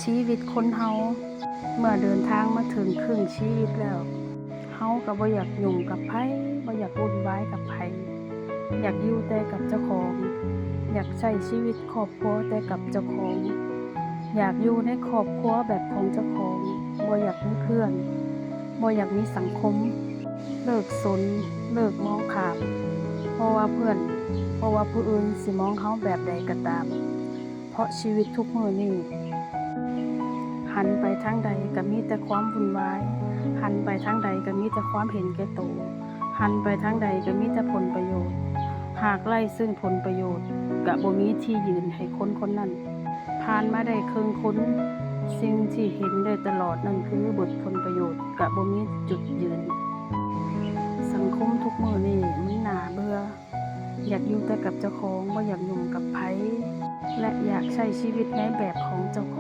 ຊີວິດຄົນເຮົາ ເມື່ອເດີນທາງມາເຖິງເຄິ່ງຊີວິດແລ້ວ ເຮົາກໍບໍ່ຢາກຫຍຸ້ງກັບໃຜ, ບໍ່ຢາກວຸ່ນວາຍກັບໃຜ, ຢາກຢູ່ແຕ່ກັບເຈົ້າຂອງ, ຢາກໃຊ້ຊີວິດຄອບຄົວແຕ່ກັບເຈົ້າຂອງ, ຢາກຢູ່ໃນຄອບຄົວແບບຂອງເຈົ້າຂອງ, ບໍ່ຢາກມີເພື່ອນ, ບໍ່ຢາກມີສັງຄົມ. ເລີກສົນ, ເລີກມອງຂ້າມ ບໍ່ວ່າເພື່ອນ, ບໍ່ວ່າຜູ້ອື່ນຊິມອງເຮົາແບບໃດກໍຕາມ. ເພາະຊີວິດທຸກມື້ນີ້ ຫັນໄປທາງໃດກໍມີແຕ່ຄວາມວຸ່ນວາຍ, ຫັນໄປທາງໃດກໍມີແຕ່ຄວາມເຫັນແກ່ໂຕ, ຫັນໄປທາງໃດກໍມີແຕ່ຜົນປະໂຫຍດ. ຫາກໄດ້ຊຶ່ງຜົນປະໂຫຍດ ກະບໍ່ມີທີ່ຢືນໃຫ້ຄົນຄົນນັ້ນ. ຜ່ານມາໄດ້ເຄິ່ງຄົນ, ສິ່ງທີ່ເຫັນໄດ້ຕະຫຼອດນັ້ນຄືເບິດຜົນປະໂຫຍດ, ກະບໍ່ມີຈຸດຢືນ. ສັງຄົມທຸກມື້ນີ້ມັນໜ້າເບື່ອ. ຢາກຢູ່ແຕ່ກັບເຈົ້າຂອງ, ບໍ່ຢາກຫຍຸ້ງກັບໃຜ ແລະ ຢາກໃຊ້ຊີວິດໃນແບບຂອງເຈົ້າຂ